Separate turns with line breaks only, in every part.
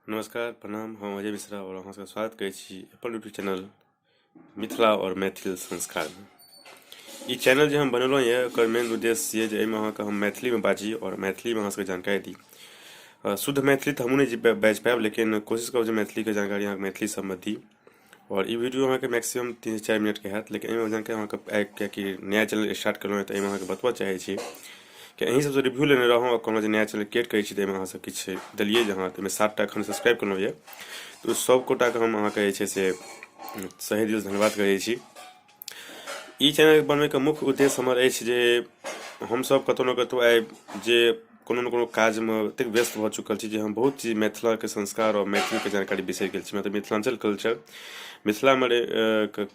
नमस्कार, प्रणाम। हम अजय मिश्रा और अहाँ सबके स्वागत करै छी अपन यूट्यूब चैनल मिथिला और मैथिल संस्कारमे। ई चैनल जे हम बनेलहुँ यऽ, ओकर मेन उद्देश्य यऽ जे एहिमे अहाँके हम मैथिलीमे बाजी और मैथिलीमे अहाँ सबके जानकारी दी। शुद्ध मैथिली तऽ हमहूँ नहि बाजि पायब, लेकिन कोशिश करब जे मैथिलीके जानकारी अहाँके मैथिली सबमे दी। और ई वीडियो अहाँके मैक्सिमम 3 से 4 मिनटके हैत, लेकिन एहिमे जानकारी अहाँके आइ, कियाकि नया चैनल स्टार्ट केलहुँ तऽ एहिमे अहाँके बतबऽ चाहै छी कि अहीं सबसँ रिव्यू लेने रहौँ आओर कहलहुँ जे नया चैनल क्रिएट करै छी, तऽ एहिमे अहाँसब किछु देलियै जे हँ, एहिमे सातटा एखन सब्सक्राइब केलहुँ यऽ, तऽ ओ सब गोटाके हम अहाँके जे छै से सही दिलसँ धन्यवाद करै छी। ई चैनल बनबैके मुख्य उद्देश्य हमर अछि जे हमसब कतहु ने कतहु आइ जे कोनो ने कोनो काजमे एतेक व्यस्त भऽ चुकल छी जे हम बहुत चीज मिथिलाके संस्कार आओर मैथिलीके जानकारी बिसरि गेल छी। मतलब मिथिलाञ्चल कल्चर, मिथिलामे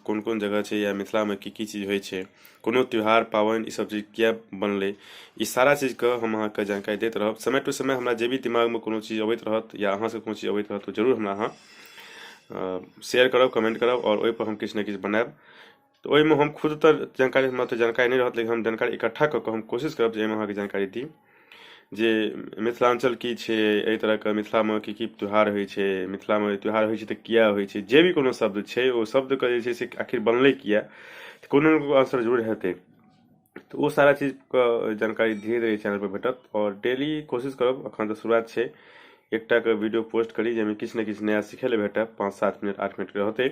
कोन कोन जगह छै या मिथिलामे की की चीज होइ छै, कोनो त्यौहार, पाबनि, ई सब चीज किया बनलै, ई सारा चीजके हम अहाँके जानकारी दैत रहब। समय टू समय हमरा जे भी दिमागमे कोनो चीज अबैत रहत या अहाँसँ कोनो चीज अबैत रहत, तऽ जरूर हमरा अहाँ शेयर करब, कमेंट करब आओर ओहिपर हम किछु ने किछु बनायब। तऽ ओहिमे हम खुद तऽ जानकारी, हमरा तऽ जानकारी नहि रहत, लेकिन हम जानकारी इकट्ठा कऽ कऽ हम कोशिश करब जे एहिमे अहाँके जानकारी दी जे मिथिलाञ्चल की छै, एहि तरहके मिथिलामे की की त्यौहार होइ छै, मिथिलामे त्यौहार होइ छै तऽ किया होइ छै, जे भी कोनो शब्द छै, ओ शब्दके जे छै से आखिर बनलै किया, तऽ कोनो ने कोनो आन्सर जरूर हेतै। तऽ ओ सारा चीजके जानकारी धीरे धीरे चैनलपर भेटत आओर डेली कोशिश करब, एखन तऽ शुरुआत छै, एकटाके वीडियो पोस्ट करी जाहिमे किछु ने किछु नया सिखै लए भेटय। 5, 7 मिनट, 8 मिनटके रहतै,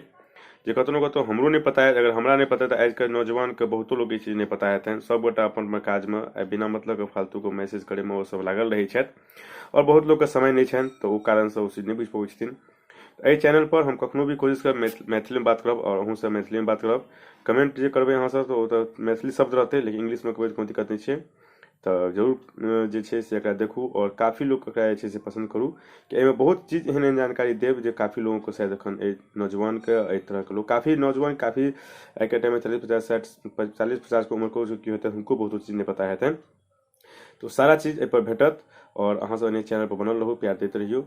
जे कतहु ने कतहु हमरो नहि पता अइ। अगर हमरा नहि पता, तऽ आजकल नौजवानके बहुतो लोकके ई चीज नहि पता हेतनि। सभगोटा अपन अपन काजमे आइ बिना मतलबके फालतूके मैसेज करैमे ओ सभ लागल रहै छथि आओर बहुत लोकके समय नहि छनि, तऽ ओ कारणसँ ओ चीज नहि बुझि पबै छथिन। एहि चैनल पर हम कखनो भी कोशिश करब, मैथिलीमे बात करब आओर अहूँसँ मैथिलीमे बात करब। कमेंट जे करबै अहाँसभ, तऽ ओ तऽ मैथिली शब्द रहतै, लेकिन इंग्लिशमे करबै तऽ कोनो दिक्कत नहि छै। तऽ जरूर जे छै से एकरा देखू आओर काफी लोक एकरा जे छै से पसन्द करू कि एहिमे बहुत चीज एहन एहन जानकारी देब जे काफी लोगोके शायद एखन एहि नौजवानके, एहि तरहके लोक, काफी नौजवान, काफी आइके टाइममे 40, 50, 60, 40, 50के उम्रके की हेतै, हुनको बहुतो चीज नहि पता हेतनि। तऽ ओ सारा चीज एहिपर भेटत आओर अहाँसभ एनाही चैनलपर बनल रहू, प्यार दैत रहियौ।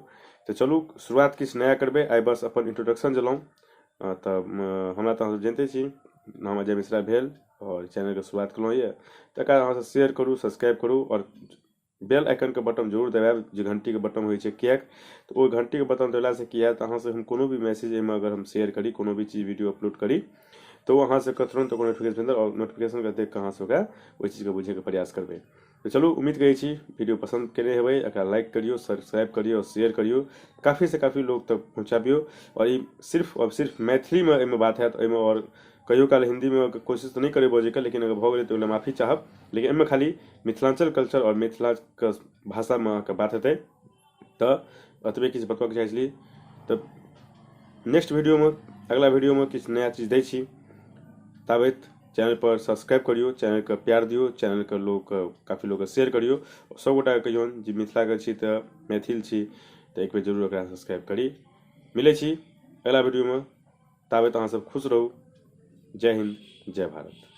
तऽ चलू, शुरुआत किछु नया करबै। आइ बस अपन इंट्रोडक्शन देलहुँ। तऽ हमरा तऽ अहाँसभ जनिते छी, नाम अजय मिश्रा भेल आओर चैनलके शुरुआत केलहुँ यऽ। तकर बाद अहाँसभ शेयर करू, सब्सक्राइब करू आओर बेल आइकनके बटन जरूर दबायब, जे घंटीके बटन होइ छै। किएक तऽ ओहि घंटीके बटन दबेलासँ की हैत? अहाँसँ हम कोनो भी मैसेज एहिमे अगर हम शेयर करी, कोनो भी चीज वीडियो अपलोड करी, तऽ ओ अहाँ सबके तुरन्त ओकर नोटिफिकेशन भेटत आओर नोटिफिकेशनके देख कऽ अहाँ सब ओकरा ओहि चीजके बुझैके प्रयास करबै। तऽ चलू, उम्मीद करै छी वीडियो पसन्द केने हेबै। एकरा लाइक करियौ, सब्सक्राइब करियौ आओर शेयर करियौ, काफीसँ काफी लोग तक पहुँचाबियौ। आओर ई सिर्फ आओर सिर्फ मैथिलीमे एहिमे बात हैत एहिमे। आओर कहियो काल हिन्दीमे कोशिश तऽ नहि करबै बजैके, लेकिन अगर भऽ गेलै तऽ ओहि लए माफी चाहब। लेकिन एहिमे खाली मिथिलाञ्चल कल्चर आओर मिथिलाके भाषामे अहाँके बात हेतै। तऽ एतबे किछु बतबऽके चाहै छली। तऽ नेक्स्ट वीडियोमे, अगला वीडियोमे किछु नया चीज दै छी। ताबैत चैनलपर सब्सक्राइब करियौ, चैनलके प्यार दियौ, चैनलके लोक, काफी लोकके शेयर करियौ। सभगोटाके कहियौन जे मिथिलाके छी तऽ, मैथिल छी तऽ एक बेर जरूर एकरा सब्सक्राइब करी। मिलै छी अगिला वीडियोमे, ताबैत अहाँसभ खुश रहू। जय हिन्द, जय भारत।